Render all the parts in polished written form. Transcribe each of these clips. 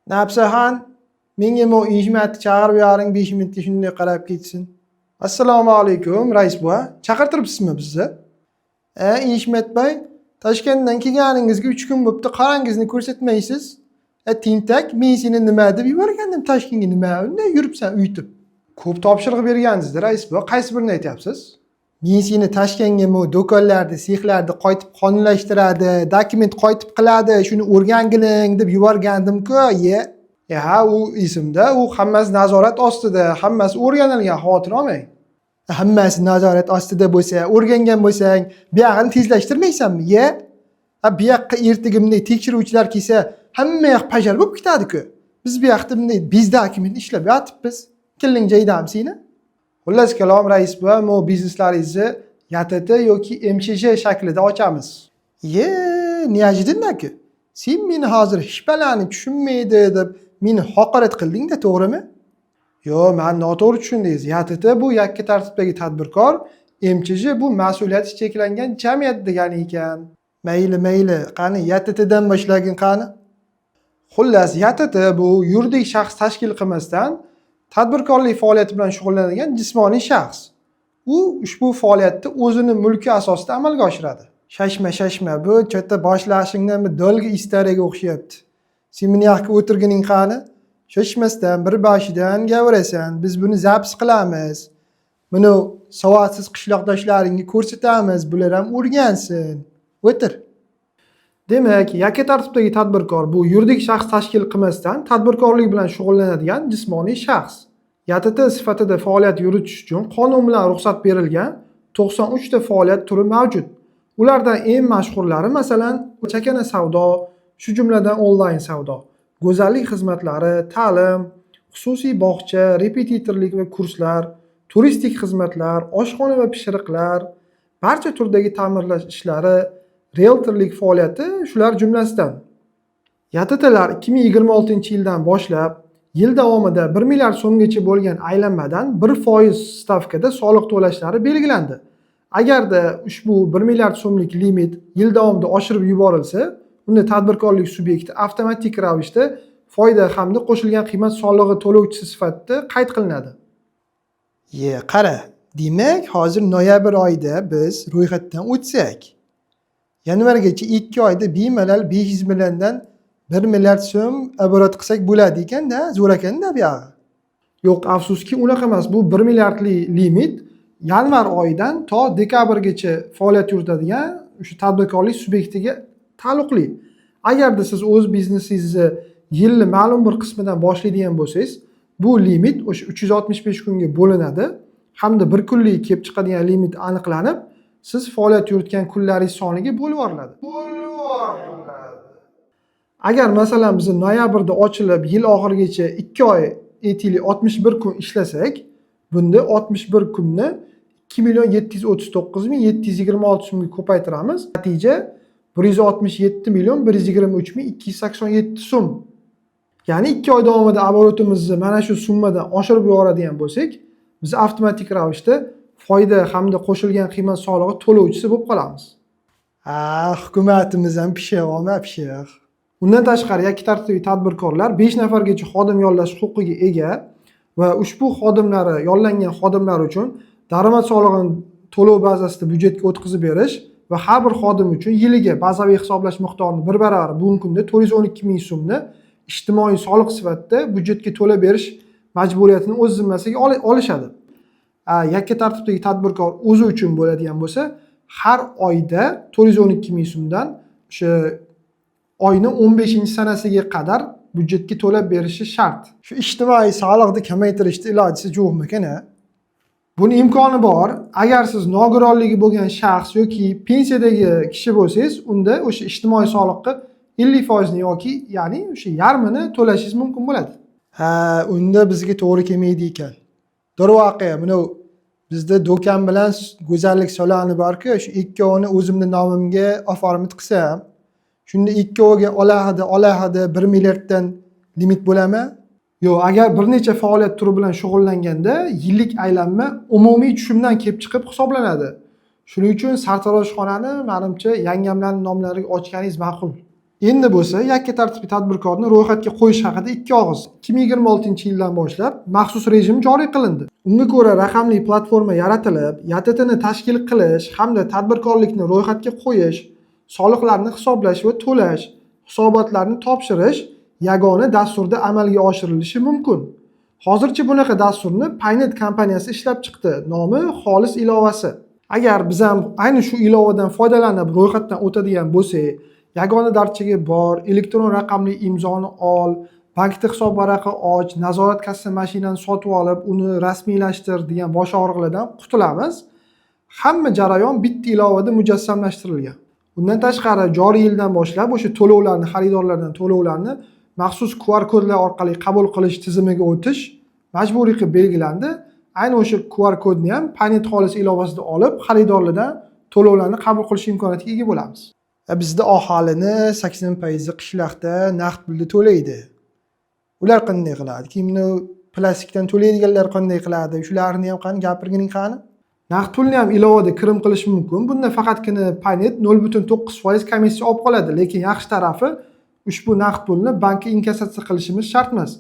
Napsaxon, menga mo Eshmatni chaqirib yuboring, 5 minutga shunday qarab ketsin. Assalomu alaykum, rais buva. Chaqirtiribsizmi bizni? Eshmatbay, Toshkentdan kelganingizga 3 kun bo'pti, qorangizni ko'rsatmaysiz. Tentak, men seni nima deb yuborgandim Toshkentga, nima unday yuribsan uytib? Ko'p topshiriq bergansizda, rais buva, qaysi birini aytyapsiz? Men seni Toshkentga mo do'konlarni, sexlarni qaytib qonunlashtiradi, dokument qaytib qiladi, shuni o'rgangiling deb yuborgandim-ku, ye. Ha, u esimda, u hammasi nazorat ostida, hammasi o'rganilgan, xavotir olmang. Hammasi nazorat ostida bo'lsa, o'rgangan bo'lsang, buyog'ini tezlashtirmaysanmi, ye? Ha, bu yoqqa ertaga bunday tekshiruvchilar kelsa, hamma yoq пожар bo'lib ketadi-ku. Biz bu yoqda bunday без dokument ishlab yotibmiz. Killing joydami seni? Xullas kalom, rais buva, mo bizneslaringizni ЯТТ yoki МЧЖ shaklida ochamiz. Ye, неожиданно-ku. Sen meni hozir hech balani tushunmaydi deb meni haqorat qilding-da, to'g'rimi? Yo'q, man noto'g'ri tushundingiz. ЯТТ bu yakka tartibdagi tadbirkor, МЧЖ bu mas'uliyati cheklangan jamiyat degani ekan. Mayli, mayli, qani ЯТТ dan boshlagin qani. Xullas, ЯТТ bu yuridik shaxs tashkil qilmasdan tadbirkorlik faoliyati bilan shug'ullanadigan jismoniy shaxs. U ushbu faoliyatni o'zini mulki asosida amalga oshiradi. Shashma, shashma, bu cho'ta boshlashingdan bir долгий история ga o'xshayapti. Sen buni yoqqa o'tirgining qani? Shoshmasdan bir boshidan gapirasan. Biz buni запись qilamiz. Buni savodsiz qishloqdoshlaringga ko'rsatamiz, bular ham o'rgansin. O'tir. Demak, yakka tartibdagi tadbirkor bu yuridik shaxs tashkil qilmasdan tadbirkorlik bilan shug'ullanadigan jismoniy shaxs. ЯТТ sifatida faoliyat yuritish uchun qonun bilan ruxsat berilgan 93 ta faoliyat turi mavjud. Ulardan eng mashhurlari, masalan, chakana savdo, shu jumladan onlayn savdo, go'zallik xizmatlari, ta'lim, xususiy bog'cha, repetitorlik va kurslar, turistik xizmatlar, oshxona va pishiriqlar, barcha turdagi ta'mirlash ishlari, rieltorlik faoliyati shular jumlasidan. ЯТТ lar 2026-yildan boshlab yil davomida 1 milliard so'mgacha bo'lgan aylanmadan 1% stavkada soliq to'lashlari belgilandi. Agarda ushbu 1 milliard so'mlik limit yil davomida oshirib yuborilsa, unda tadbirkorlik subyekti avtomatik ravishda foyda hamda qo'shilgan qiymat solig'i to'lovchisi sifatida qayd qilinadi. Ye, qara, demak, hozir noyabr oyida biz ro'yxatdan o'tsak, yanvargacha 2 oyda bemalol 500 milliondan 1 milliard so'm оборот qilsak bo'ladi ekanda, zo'r ekanda bu yog'i. Yo'q, afsuski, unaqa emas. Bu 1 milliardli limit yanvar oyidan to dekabrgacha faoliyat yuritadigan o'sha tadbirkorlik subyektiga taalluqli. Agarda siz o'z biznesingizni yilni ma'lum bir qismidan boshlaydigan bo'lsangiz, bu limit o'sha 365 kunga bo'linadi hamda bir kunlik kelib chiqadigan limit aniqlanib, siz faoliyat yuritgan kunlaringiz soniga bo'lib yuboriladi. Bo'lib yuboriladi. Agar, masalan, biz noyabrda ochilib, yil oxirigacha 2 oy, aytaylik, 61 kun ishlasak, bunda 61 kunni 2 million 739 ming 726 so'mga ko'paytiramiz. Natija 167 million 123 ming 287 so'm. Ya'ni 2 oy davomida оборот imizni mana shu summadan oshirib yuboradigan bo'lsak, biz avtomatik ravishda foyda hamda qo'shilgan qiymat solig'i to'lovchisi bo'lib qolamiz. Ha, hukumatimiz ham pishiq, olma pishiq. Undan tashqari, yakka tartibli tadbirkorlar 5 nafargacha xodim yollash huquqiga ega va ushbu xodimlari, yollangan xodimlar uchun daromad solig'ini to'lov bazasida byudjetga o'tkazib berish va har bir xodim uchun yiliga bazaviy hisoblash miqdorini bir baravari, bugungi kunda 412 ming so'mni ijtimoiy soliq sifatida byudjetga to'lab berish majburiyatini o'z zimmasiga olishadi. Yakka tartibdagi tadbirkor o'zi uchun bo'ladigan bo'lsa, har oyda 412 ming so'mdan o'sha oyni 15 sanasiga qadar byudjetga to'lab berishi shart. Shu ijtimoiy soliqni kamaytirishni ilojisi yo'qmikan, a? Buni imkoni bor. Agar siz nogironligi bo'lgan shaxs yoki pensiyadagi kishi bo'lsangiz, unda o'sha ijtimoiy soliqni 50 foizini yoki, ya'ni o'sha yarmini to'lashingiz mumkin bo'ladi. Ha, unda bizga to'g'ri kelmaydi ekan. Darvoqe, mana bizda do'kon bilan go'zallik saloni borku, shu ikkovini o'zimni nomimga оформить qilsam, shunda ikkoviga alohida alohida 1 milliarddan limit bo'ladimi? Yo'q, agar bir necha faoliyat turi bilan shug'ullanganda yillik aylanma umumiy tushumdan kelib chiqib hisoblanadi. Shuning uchun sartaroshxonani, manimcha, yangamlarning nomlariga ochganingiz ma'qul. Endi bo'lsa yakka tartibli tadbirkorni ro'yxatga qo'yish haqida ikki og'iz. 2026-yildan boshlab maxsus rejim joriy qilindi. Unga ko'ra raqamli platforma yaratilib, YTTni tashkil qilish hamda tadbirkorlikni ro'yxatga qo'yish, soliqlarni hisoblash va to'lash, hisobotlarni topshirish yagona dasturda amalga oshirilishi mumkin. Hozircha bunaqa dasturni Paynet kompaniyasi ishlab chiqdi. Nomi Xolis ilovasi. Agar biz ham ayni shu ilovadan foydalanib ro'yxatdan o'tadigan bo'lsak, yagona darchaga bor, elektron raqamli imzoni ol, bankda hisob varaqa och, nazorat kassa mashinani sotib olib, uni rasmiylashtir degan bosh og'riqlardan qutulamiz. Hamma jarayon bitta ilovada mujassamlashtirilgan. Undan tashqari joriy yildan boshlab o'sha to'lovlarni, xaridorlardan to'lovlarni maxsus QR kodlar orqali qabul qilish tizimiga o'tish majburiy qilib belgilandi. Ayni o'sha QR kodni ham Paynet Xolis ilovasida olib, xaridorlardan to'lovlarni qabul qilish imkoniyatiga ega bo'lamiz. Bizda aholini 80% qishloqda naqd pulda to'laydi. Ular qanday qiladi? Kimni plastikdan to'laydiganlar qanday qiladi? Shularni ham qani gapirgining qani? Naqd pulni ham ilovada kirim qilish mumkin. Bunda faqatgina Paynet 0,9% komissiya olib qoladi, lekin yaxshi tarafi ushbu naqd pulni bankka inkassatsiya qilishimiz shart emas.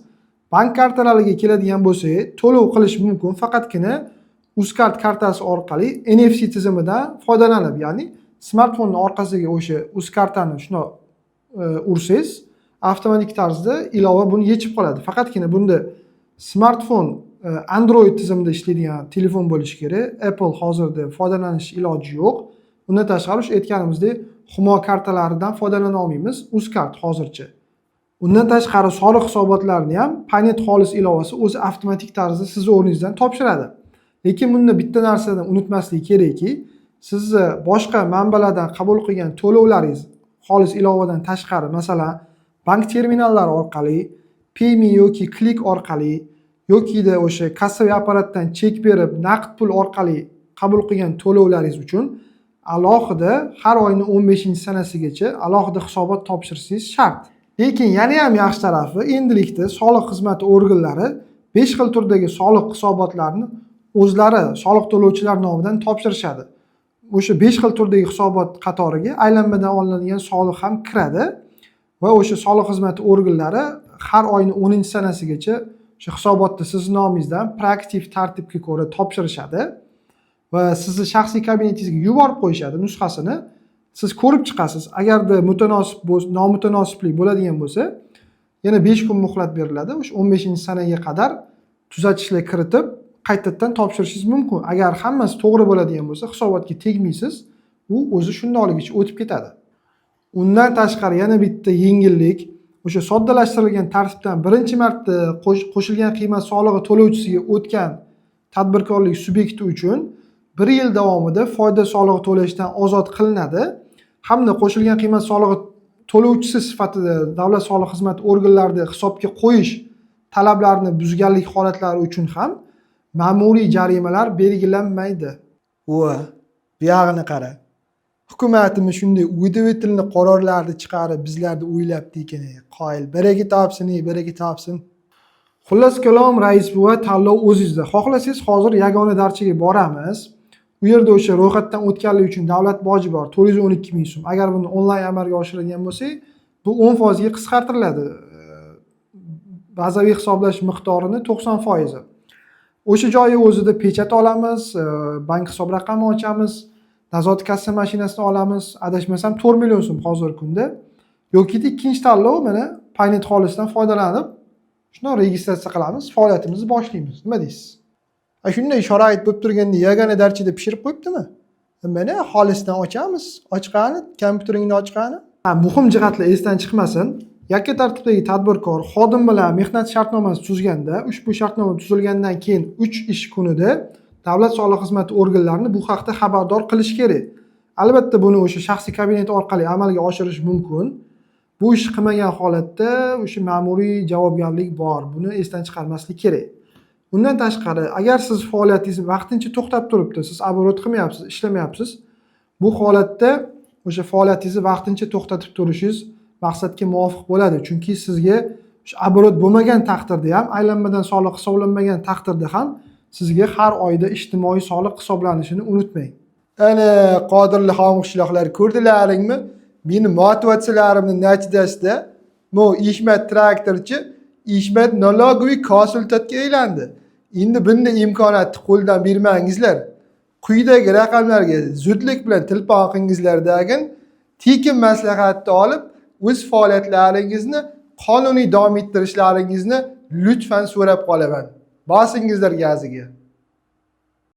Bank kartalariga keladigan bo'lsak, to'lov qilish mumkin faqatgina Uzcard kartasi orqali NFC tizimidan foydalanib, ya'ni smartfonni orqasiga o'sha Uzkartani shundoq ursangiz, avtomatik tarzda ilova buni yechib qoladi. Faqatgina bunda smartfon Android tizimida ishlaydigan telefon bo'lishi kerak. Apple hozirda foydalanish iloji yo'q. Undan tashqari o'sha aytganimizdek Humo kartalaridan foydalana olmaymiz. Uzcard hozircha. Undan tashqari soliq hisobotlarini ham Paynet Xolis ilovasi o'zi avtomatik tarzda sizni o'rningizdan topshiradi. Lekin bunda bitta narsani unutmaslik kerakki, sizni boshqa manbalardan qabul qilgan to'lovlaringiz xolis ilovadan tashqari, masalan, bank terminallari orqali, Payme yoki Click orqali yokida o'sha kassaviy apparatdan chek berib naqd pul orqali qabul qilgan to'lovlaringiz uchun alohida har oyning 15-sanasigacha alohida hisobot topshirishingiz shart. Lekin yana ham yaxshi tarafi, endilikda soliq xizmati organlari 5 xil turdagi soliq hisobotlarini o'zlari soliq to'lovchilar nomidan topshirishadi. O'sha 5 xil turdagi hisobot qatoriga aylanmadan olinadigan soliq ham kiradi va o'sha soliq xizmati organlari har oyning 10-sanasigacha o'sha hisobotni sizni nomingizdan proaktiv tartibga ko'ra topshirishadi va sizni shaxsiy kabinetingizga yuborib qo'yishadi nusxasini. Siz ko'rib chiqasiz. Agarda mutanosib nomutanosiblik bo'ladigan bo'lsa, yana 5 kun muhlat beriladi. O'sha 15-sanaga qadar tuzatishlar kiritib, qaytadan topshirishingiz mumkin. Agar hammasi to'g'ri bo'ladigan bo'lsa, hisobotga tegmaysiz, u o'zi shundoqligicha o'tib ketadi. Undan tashqari yana bitta yengillik, o'sha soddalashtirilgan tartibdan birinchi marta qo'shilgan qiymat solig'i to'lovchisiga o'tgan tadbirkorlik subyekti uchun 1 yil davomida foyda solig'i to'lashdan ozod qilinadi hamda qo'shilgan qiymat solig'i to'lovchisi sifatida davlat soliq xizmati organlarida hisobga qo'yish talablarini buzganlik holatlari uchun ham ma'muriy jarimalar belgilanmaydi. Va buyog'ini qara. Hukumatimiz shunday удивительный qarorlarni chiqarib bizlarni o'ylabdi ekan. Qoyil, beraka topsin, beraka topsin. Xullas kalom, rais buva, tanlov o'zingizda. Xohlasangiz hozir yagona darchaga boramiz. U yerda o'sha ro'yxatdan o'tganlik uchun davlat boji bor, 412 ming so'm. Agar buni onlayn amalga oshiradigan bo'lsak, bu 10% ga qisqartiriladi. Bazaviy hisoblash miqdorini 90%. O'sha joyi o'zida pechat olamiz, bank hisob raqami ochamiz, nazorat kassa mashinasini olamiz. Adashmasam 4 million so'm hozirgi kunda. Yoki ikkinchi tanlov, mana Paynet Xolisdan foydalanib, shundoq registratsiya qilamiz, faoliyatimizni boshlaymiz. Nima deysiz? A shunday sharoit bo'lib turganda yagona darchada pishirib qo'yibdimi? Mana Xolisdan ochamiz, ochqani, kompyuteringni ochqani. Ha, muhim jihatlar esdan chiqmasin. Yakka tartibdagi tadbirkor xodim bilan mehnat shartnomasi tuzganda, ushbu shartnoma tuzilgandan keyin 3 ish kunida davlat soliq xizmati organlarini bu haqda xabardor qilish kerak. Albatta buni o'sha shaxsiy kabinet orqali amalga oshirish mumkin. Bu ishni qilmagan holatda o'sha ma'muriy javobgarlik bor. Buni esdan chiqarmaslik kerak. Undan tashqari, agar siz faoliyatingiz vaqtincha to'xtab turibdi, siz оборот qilmayapsiz, ishlamayapsiz, bu holatda o'sha faoliyatingizni vaqtincha to'xtatib turishingiz maqsadga muvofiq bo'ladi. Chunki sizga o'sha оборот bo'lmagan taqdirda ham, aylanmadan soliq hisoblanmagan taqdirda ham sizga har oyda ijtimoiy soliq hisoblanishini unutmang. Ana qodirli xomqishloqlar, ko'rdilaringmi? Meni motivatsiyalarimni natijasida bu Eshmat traktorchi Eshmat налоговый konsultantga aylandi. Endi bunday imkoniyatni qo'ldan bermangizlar. Quyidagi raqamlarga zudlik bilan telefon qilingizlardagin tekin maslahatni olib, o'z faoliyatlaringizni qonuniy davom ettirishlaringizni lutfan so'rab qolaman. Bosingizlar gaziga.